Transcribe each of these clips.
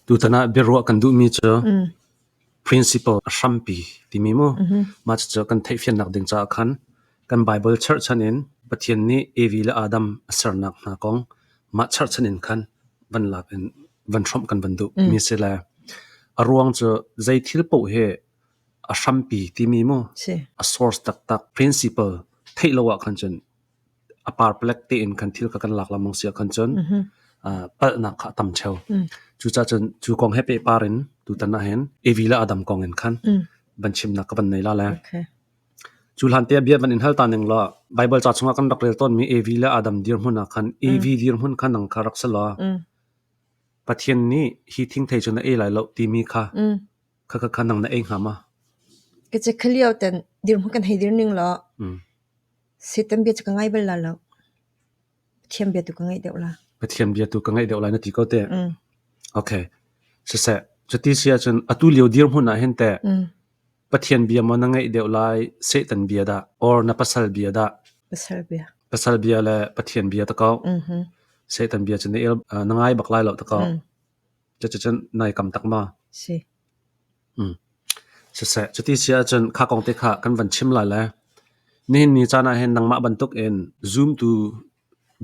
Tutan ah biaruah kan duhmi cu principle a hrampi timi mu. Mah cucu kan theihfiannak ding caah khan kan Bible cherhchan in Pathian nih Evi le Adam a sernak hna kong mah cherhchan in khan van lak in van hrawmh kan van duh mi si le a ruang cu zei thil paoh hi a hrampi timi mu a source taktak principle theih lo ah khan cun a parplek tein khan thil kha kan lak lengmang si ahkhan cun palhnak kha a tam ṭheo. Cucaah cun cu kong he pehpar in tutan ahhin Evi le Adam kong in khan van chimnak ka van nei la le. Cu hlan te ah bia van in hal ta ning law Bible ca chungah kan rak rel tawnmi Evi le Adam dirhmun ah khan Evi dirhmun kha nang kha rak si law Pathian nih hi thingthei cu na ei lai lo timi kha kha kha kha nang na ei hnga ma? Ka ce khalio ten dirhmun kan hei dir ning law Satan bia cu ka ngai bal la lo. Pathian bia tu ka ngaih deuh la. Pathian bia tu ka ngaih deuh lai na ti ko te. Okay. Siseh, cuti si ahcun atu lio dirhmun ah hin teh Pathian bia maw na ngaih deuh lai, Satan bia dah, or na pasal bia dah? Pasal bia. Pasal bia le Pathian bia ta ko. Satan bia cu na el na ngai bak lai lo ta ko. Cuticun nai kam tak ma? Si. Siseh, cuti si ahcun kha kong te kha kan van chim lai le nihin ni caan ah hin nangmah bantuk in zumtu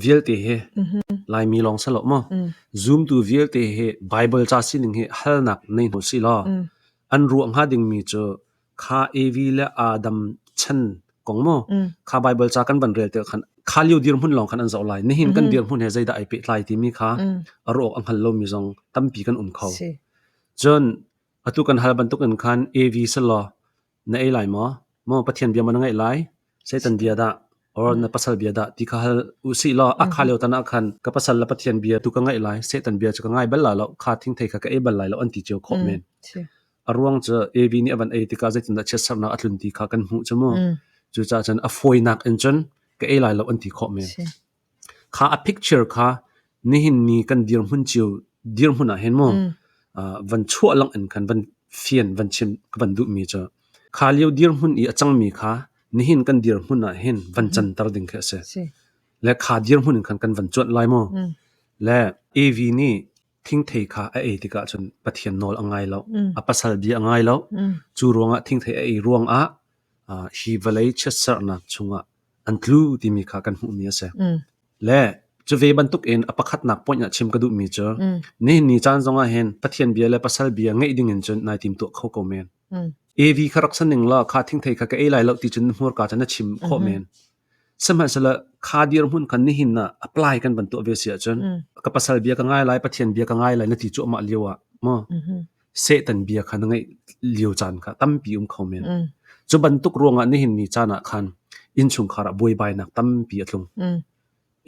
vialte hi Laimi lawng si lo maw? Zumtu vialte hi Bible ca sining hi halnak nei hna usih law an ruah hnga dingmi cu kha Evi le Adam chan kong maw kha Bible ca kan van rel tikah khan kha lio dirhmun lawng khan an zoh lai. Nihin kan dirhmun he zeidah ai pehtlai timi kha a ruah awk a hngal lomi zong tampi kan um kho. Cun atu kan hal bantuk in khan AV selaw na ei lai maw? Maw Pathian bia maw na ngaih lai? Satan bia dah or na pasal bia dah ti kha hal usih law a kha lio tan ah khan ka pasal le Pathian bia tu ka ngaih lai, Satan bia cu ka ngai bal la lo, kha thingthei kha ka ei bal lai lo an ti cio khawh men. A ruang cu AV nih a van ei tikah zeitindah chiatsernak a tlun ti kha kan hmuh cu mu. Cucaah cun a fawinak in cun ka ei lai lo an ti khawh men. Kha a picture kha nihin ni kan dirhmun cio dirhmun ah hin mu van chuah lang in khan van fian van chim ka van duhmi cu kha lio dirhmun i a cangmi kha nihin kan dirhmun ah hin van canter ding khi a si. Le kha dirhmun in khan kan van cuanh lai mu. Le AV nih thingthei kha a ei tikah cun Pathian nawl a ngai lo. A pasal bia a ngai lo. Cu ruangah thingthei a ei ruangah hi vawlei chiatserhnak chungah an tlu timi kha kan hmuhmi a si. Le cu ve bantuk in a pakhatnak point ah chim ka duhmi cu nihin ni caan zong ah hin Pathian bia le pasal bia ngeih ding in cun nai tim tuah kho ko men. AV kha rak san ning law kha thingthei kha ka ei lai lo ti cun hmurka cun na chim khawh men. Sihmanhsehlaw kha dirhmun khan nihin ah apply kan van tuah ve si ahcun ka pasal bia ka ngai lai Pathian bia ka ngai lai na ti cuahmah lio ah maw Satan bia kha na ngaih lio caan kha tampi um kho men. Cu bantuk ruangah nihin ni caan ah khan innchungkhar ah buaibainak tampi a tlung.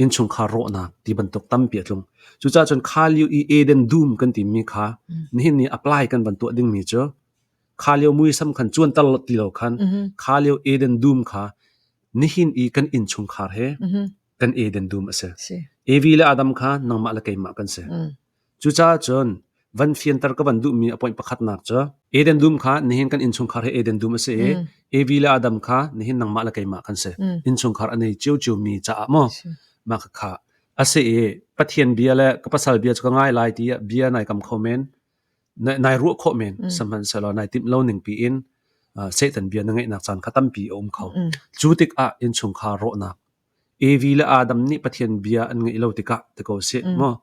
Innchungkhar rawhnak ti bantuk tampi a tlung. Cucaah cun kha lio i Eden dum kan timi kha nihin ni apply kan van tuah dingmi cu kha lio muisam khan cuanter ti lo khan kha lio Eden dum kha nihin i kan innchungkhar he kan Eden dum a si. Evi le Adam kha nangmah le keimah kan si. Cucaah cun van fianter ka van duhmi a point pakhatnak cu Eden dum kha nihin kan innchungkhar hi Eden dum a si i Evi le Adam kha nihin nangmah le keimah kan si. Innchungkhar a nei ciocio mi caah maw mah kha a si i Pathian bia le ka pasal bia cu ka ngai lai ti bia nai kam kho men nai ruah khawh men sihmanhsehlaw nai timh lo ning piin Satan bia na ngaihnak caan kha tampi a um kho. Cu tikah innchungkhar rawhnak Evi le Adam nih Pathian bia an ngaih lo tikah ti ko sih maw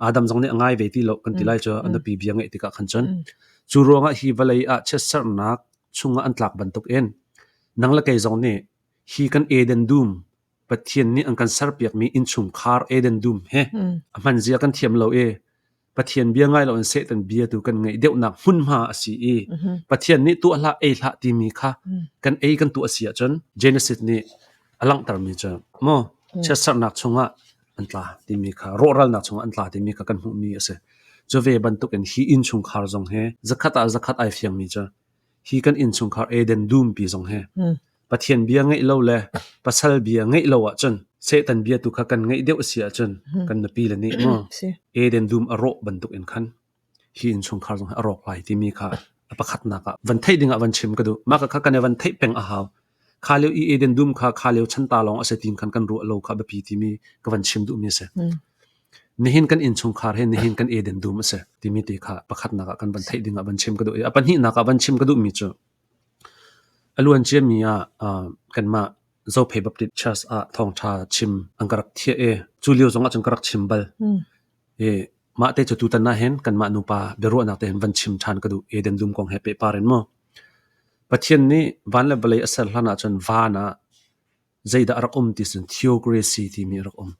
Adam zong nih a ngai ve ti lo kan ti lai cu a nupi bia ngaih tikah khan cun cu ruangah hi vawlei ah chiatserhnak chungah an tlak bantukin nang le kei zong nih hi kan Eden dum Pathian nih an kan serpiakmi innchungkhar Eden dum he a hman zia kan thiam lo i Pathian bia ngai loin Satan bia tu kan ngaih deuhnak hmunhma a si i Pathian nih tuah hlah ei hlah timi kha kan ei kan tuah a si ahcun Genesis nih a langhtermi cu maw chiatserhnak chungah an tla timi kha rawhralnak chungah an tla timi kha kan hmuhmi a si. Cu ve bantukin hi innchungkhar zong hi zakhat ah zakhat ai fiangmi cu hi kan innchungkhar Eden dumpi zong hi Pathian bia ngeih lo le pasal bia ngeih lo ahcun Satan bia tu kha kan ngeih deuh a si ahcun kan nupi le nih maw Eden dum a rawh bantuk in khan hi innchungkhar zong hi a rawk lai timi kha a pakhatnak ah van theih ding ah van chim ka duh. Mah kha kan i van theih peng a hau. Kha lio i Eden dum kha kha lio chan ta lawng a si tin khan kan ruah lo kha biapi timi ka van chim duhmi a si. Nihin kan innchungkhar hi nihin kan Eden dum a si timi te kha pakhatnak ah kan van theih ding ah van chim ka duh i a pahnihnak ah van chim ka duhmi cu a luan ciami ah kanmah Zophei Baptist Church ah thawngṭha chim an ka rak thiah i cu lio zong ah cun ka rak chim bal. I mah te cu tutan ah hin kanmah nupa biaruahnak te hin van chim ṭhan ka duh Eden dum kong he pehpar in mu. Pathian nih van le vawlei a ser hlan ah cun van ah zeidah a rak um ti cun theocracy timi a rak um.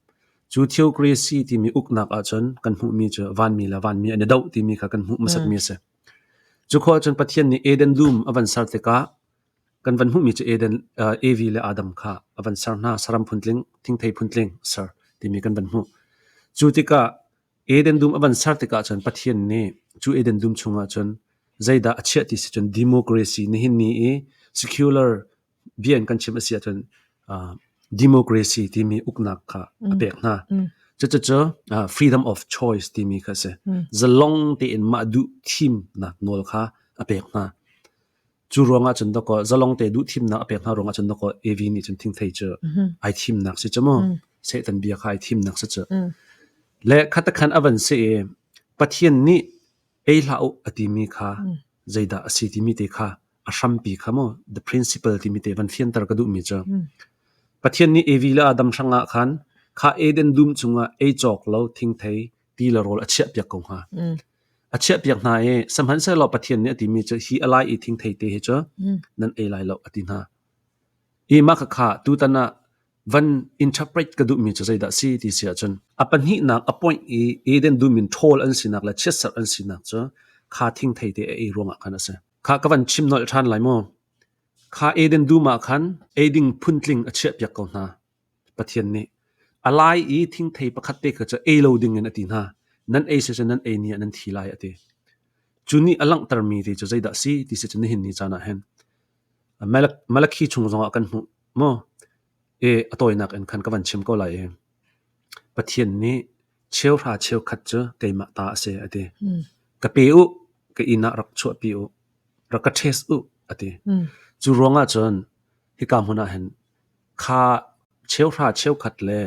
Cu theocracy timi uknak ahcun kan hmuhmi cu vanmi le vanmi an i doh timi kha kan hmuh hmasatmi a si. Cu khua ahcun Pathian nih Eden dum a van ser tikah kan van hmuhmi cu Eden, Evi le Adam kha a van ser hna, saram phuntling, thingthei phuntling a ser timi kan van hmuh. Cu tikah Eden dum a van ser tikah cun Pathian nih cu Eden dum chungah cun zeidah a chiah ti si cun democracy nihin ni i secular bia in kan chim a si ahcun democracy timi uknak kha a pek hna. Cucu freedom of choice timi kha a si. Zalong tein mah duh thimnak nawl kha a pek hna. Cu ruangah cun dakaw zalong te duh thimnak a pek hna ruangah cun dakaw Evi nih cun thingthei cu ai thimnak si cu mu. Satan bia kha ai thimnak si cu. Le khatakhan a van si i Pathian nih ei hlah u a timi kha zeidah a si timi te kha a hrampi kha mu the principle timi te van fianter ka duhmi cu Pathian nih Evi le Adam hrangah khan kha Eden dum chungah ei cawk lo thingthei ti le rawl a chiahpiak ko hnga. A chiahpiak hna i sihmanhsehlaw Pathian nih a timi cu hi a lai i thingthei te hi cu nan ei lai lo a ti hna. I mah khakha tutan ah van interpret ka duhmi cu zeidah si ti si ahcun a pahnihnak a point i Eden dum in ṭhawl an sinak le chiatserh an sinak cu kha thingthei te a ei ruangah khan a si. Kha ka van chim nolh ṭhan lai mu. Kha Eden dum ah khan ei ding phuntling a chiahpiak ko hna. Pathian nih a lai i thingthei pakhat te kha cu ei lo ding in a ti hna. Nan ei si cun nan ei ni ah nan thi lai a ti. Cu nih a langhtermi ti cu zeidah si ti si cun nihin ni caan ah hin Malakhi chung zongah kan hmuh maw? I a tawinak in khan ka van chim ko lai i Pathian nih cheuhra cheukhat cu keimah ta a si a ti. Ka pe u, ka inn ah rak chuahpi u, rak ka test u a ti. Cu ruangah cun hika hmun ah hin kha cheuhra cheukhat le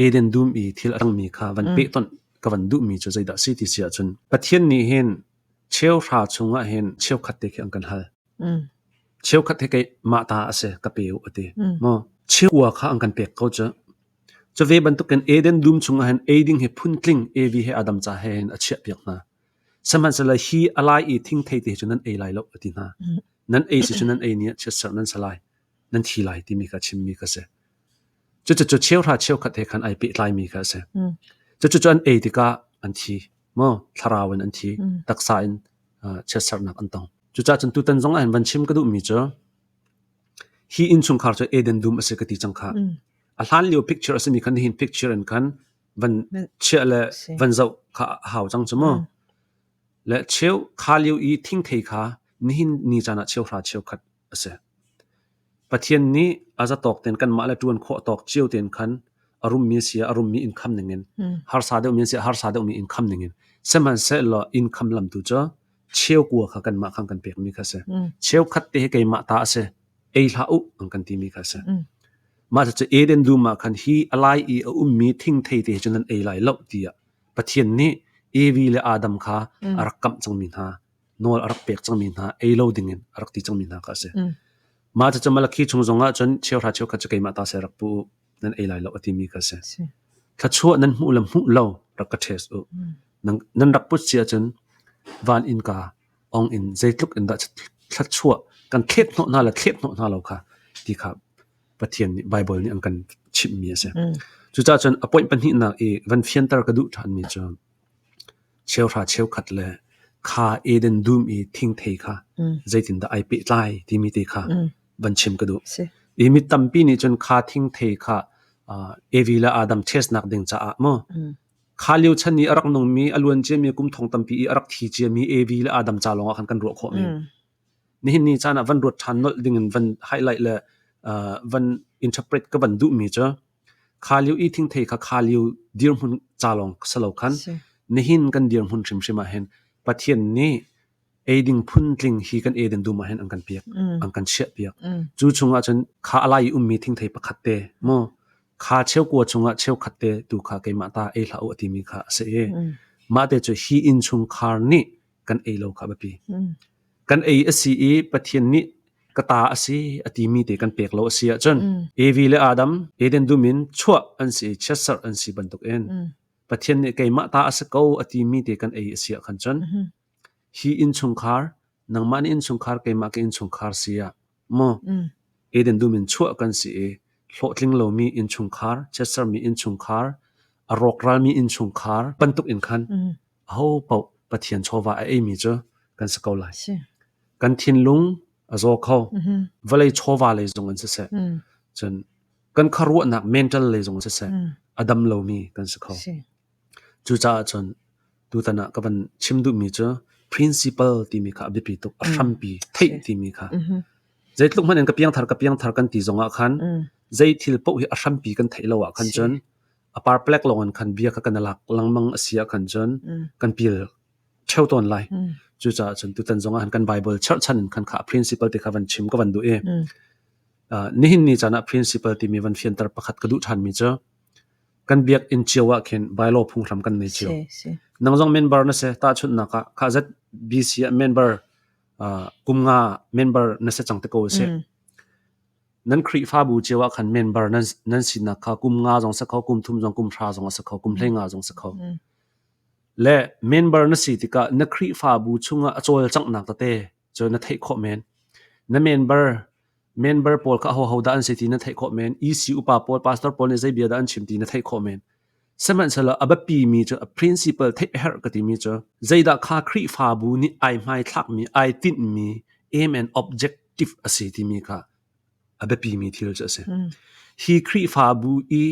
Eden dum i thil a cangmi kha van pehtonh ka van duhmi cu zeidah si ti si ahcun Pathian nih hin cheuhra chungah hin cheukhat te khi an kan hal. Cheukhat hi keimah ta a si, ka pe u a ti. Maw cheukua kha an kan pek ko cu. Cu ve bantukin Eden dum chungah hin ei ding hi phuntling Evi he Adam ca he hin a chiahpiak hna. Sihmanhsehlaw hi a lai i thingthei te cu nan ei lai lo a ti hna. Nan ei si cu nan ei ni ah chiatserh nan si lai, nan thi lai timi kha chimmi kha si. Cucu cheuhra cheukhat he khan ai pehtlaimi kha a si. Cucu an ei tikah an thi. Maw thlarau in an thi, taksa in chiatserhnak an tong. Cucaah cun tutan zong ah hin van chim ka duhmi cu hi innchungkhar cu Eden dum a si ka ti cang kha. A hlan lio picture a simi khan nihin picture in khan van chiah le van zoh kha a hau cang cu mu. Le cheu kha lio i thingthei kha nihin ni caan ah cheuhra cheukhat a si. Pathian nih a zatawk tein kanmah le ṭuan khawh tawk cio tein khan a rummi si ah a rummi income ningin harsa deuhmi si ah harsa deuhmi income ningin sihmanhsehlaw income lam tu cu cheukua kha kanmah khan kan pekmi kha a si. Cheukhat te hi keimah ta a si. Ei hlah u an kan timi kha a si. Mah cucu Eden dum ah khan hi a lai i a ummi thingthei te hi cu nan ei lai lo tiah Pathian nih Evi le Adam kha a rak kamh cangmi hna nawl a rak pek cangmi hna ei lo dingin a rak ti cangmi hna kha a si. Mah cucu Malakhi chung zongah cun cheuhra cheukhat cu keimah ta seh rak pu u nan ei lai lo a timi kha a si. Thluachuah nan hmuh le hmuh lo rak ka test u. Nan rak put si ahcun van innka ong in zeitluk in dah thluachuah kan thlet hnawh hna le thlet hnawh hna lo kha ti kha Pathian nih Bible nih an kan chimhmi a si. Cucaah cun a point pahnihnak i van fianter ka duh ṭhanmi cu cheuhra cheukhat le kha Eden dum i thingthei kha zeitindah ai pehtlai timi te kha van chim ka duh. I mi tampi nih cun kha thingthei kha Evi le Adam testnak ding caah maw kha lio chan i a rak nungmi a luan ciami kum thong tampi i a rak thi ciami Evi le Adam ca lawngah khan kan ruah khawh men. Nihin ni caan ah van ruat ṭhan nolh ding in van highlight le van interpret ka van duhmi cu Kha lio i thingthei kha kha lio dirhmun ca lawng si lo khan nihin kan dirhmun hrimhrim ah hin Pathian nih eiding phuntling hi kan Eden dum ah hin an kan piak, an kan chiahpiak. Cu chungah cun kha a lai i ummi thingthei pakhat te mu. Kha cheukua chungah cheukhat te tu kha keimah ta ei hlah u a timi kha a si i mah te cu hi innchungkhar nih kan ei lo kha a biapi. Kan ei a si i Pathian nih ka ta a si a timi te kan pek lo a si ahcun Evi le Adam Eden dum in chuah an si i chiatserh an si bantukin Pathian nih keimah ta a si ko a timi te kan ei a si ah khan cun hi innchungkhar nangmah nih innchungkhar keimah ka innchungkhar si ah maw Eden dum in chuah kan si i hlawhtling lomi innchungkhar chiatsermi innchungkhar a rawkralmi innchungkhar bantuk in khan aho paoh Pathian chawva a eimi cu kan si ko lai. Kan thinlung a zaw kho. Vawlei chawva lei zong in siseh. Cun kan khuaruahnak mental lei zong siseh a dam lomi kan si kho. Cucaah cun tutan ah ka van chim duhmi cu principle timi kha a biapi tuk a hrampi theih timi kha. Zeitluk hmanh in ka piangthar ka piangthar kan ti zong ah khan zei thil paoh hi a hrampi kan theih lo ah khan cun a parplek lawng in khan bia kha kan lak lengmang a si ah khan cun kan pil ṭheo tawn lai. Cucaah cun tutan zong ah kan Bible cherhchan in khan kha a principle te kha van chim ka van duh i nihin ni caan ah principle timi van fianter pakhat ka duh ṭhanmi cu kan biakinn cio ah khin bylaw phunghram kan nei cio. Nang zong member na si tahchunhnak ah kha ZBC ah member kum nga member na si cang te ko si. Nan Khrihfabu cio ah khan member nan nan sinak kha kum nga zong si kho, kum thum zong, kum hra zong a si kho, kum hlei nga zong si kho. Le member na si tikah na Khrihfabu chungah a cawlcanghnak tete cu na theih khawh men. Na member member pawl kha ahoho dah an si ti na theih khawh men. EC upa pawl, pastor pawl nih zei bia dah an chim ti na theih khawh men. Sihmanhsehlaw a biapimi cu a principle theih a herh ka timi cu zeidah kha Khrihfabu nih ai hmaithlakmi, ai tinhmi aim and objective a si timi kha a biapimi thil cu a si. Hi Khrihfabu i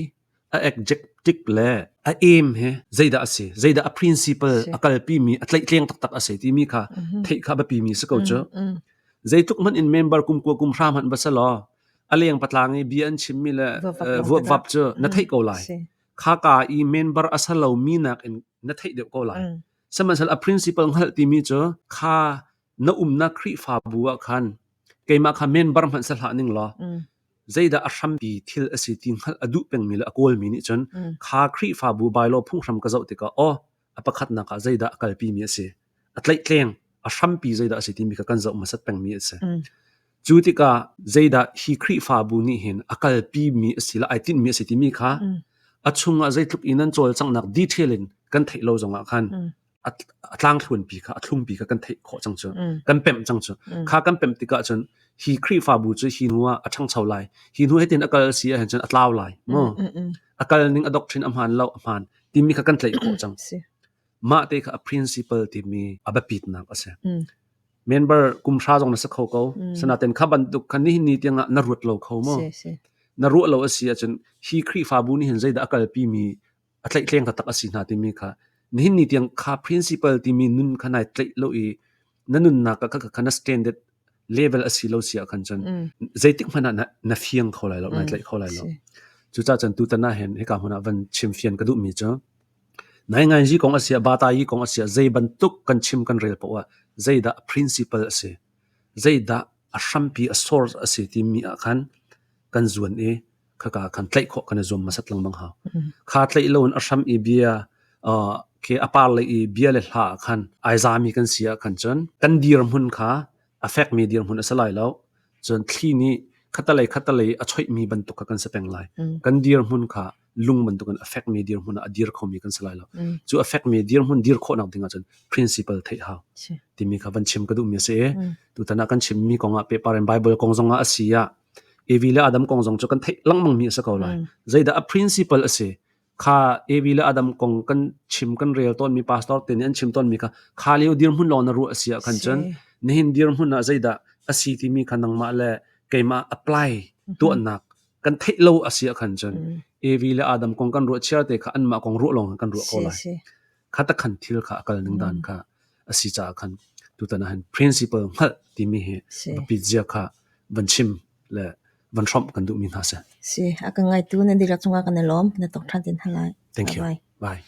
a objective le a aim hi zeidah a si, zeidah a principle a kalpimi, a tlaihtleng taktak a si timi kha theih kha a biapimi si ko cu. Zeitluk hmanh in member kum kua kum hra hmanh va si law a leng patlang i bia an chimmi le vuapvap cu na theih ko lai. Khaka i member a si lomi nakin na theih deuh ko lai. Sihmanhsehlaw a principle hngalh timi cu kha na umnak Khrihfabu ah khan keimah kha member hmanh si hlah ning law zeidah a hrampi thil a si ti hngalh a duh pengmi le a kawlmi nih cun kha Khrihfabu bylaw phunghram ka zoh tikah aw a pakhatnak ah zeidah a kalpimi a si a tlaihtleng a hrampi zeidah a si timi kha kan zoh hmasat pengmi a si. Cu tikah zeidah hi Khrihfabu nih hin a kalpimi a si le ai tinhmi a si timi kha a chungah zeitluk in an cawlcanghnak detail in kan theih lo zongah khan a tlangthluanpi kha a thlungpi kha kan theih khawh cang cu kan pemh cang cu kha kan pemh tikah cun hi Khrihfabu cu hi hnu ah a ṭhangcho lai hi hnu hitin a kal si ahhin cun a tlau lai mu a kal ning a doctrine a hmaan lo a hmaan timi kha kan tlaih khawh cang mah te kha a principle timi a biapitnak a si member kum hra zong na si kho ko sanaten kha bantuk kha nihin ni tiangah na ruat lo kho mu na ruah lo a si ahcun hi Khrihfabu nih hin zeidah a kalpi mi a tlaihtleng taktak a si hna timi kha nihin ni tiang kha principle timi nun kha nai tlaih lo i na nunnak kha kha na standard level a si lo si ah khan cun zeitik hmanh ah na, na fiang kho lai lo nai tlaih kho lai lo cucaah cun tutan ah hin hika hmun ah van chim fian ka duhmi cu nai ngai zi kong a si ah bata yi kong a si ah zei bantuk kan chim kan rel poah ah zeidah principle a si zeidah a hrampi a source a si timi ah khan kan zuan i khaka khan tlaih khawh kan i zuam hmasat lengmang hau. Kha tlaih lo in a hram i bia khi a par lei i bia le hla ah khan ai zami kan si ah khan cun kan dirhmun kha a fekmi dirhmun a si lai lo. Cun thli nih khatalei khatalei a choihmi bantuk kha kan si peng lai. Kan dirhmun kha lung bantukin a fekmi dirhmun ah a dir khomi kan si lai lo. Cu a fekmi dirhmun dir khawhnak ding ahcun principle theih hau timi kha van chim ka duhmi a si i tutan ah kan chimmi kong ah pehpar in Bible kong zong ah a si ah Evi le Adam kong zong cu kan theih lengmang mi a si ko lai. Zeidah a principle a si? Kha Evi le Adam kong kan chim kan rel tawnmi pastor te nih an chim tawnmi kha kha lio dirhmun lawng na ruah a si ah khan cun nihin dirhmun ah zeidah a si timi kha nangmah le keimah apply tuahnak kan theih lo a si ah khan cun Evi le Adam kong kan ruah chiar te kha anmah kong ruah lawng kan ruah ko lai. Kha ta khan thil kha a kal ning dan kha a si caah khan tutan ah hin principle hngalh timi hi biapit zia kha van chim le van hrawmh kan duhmi hna si. Si, a ka ngaitu na dihlak cungah kan i lawm. Na tok ṭhan tin halai. Thank you. Bye. Bye.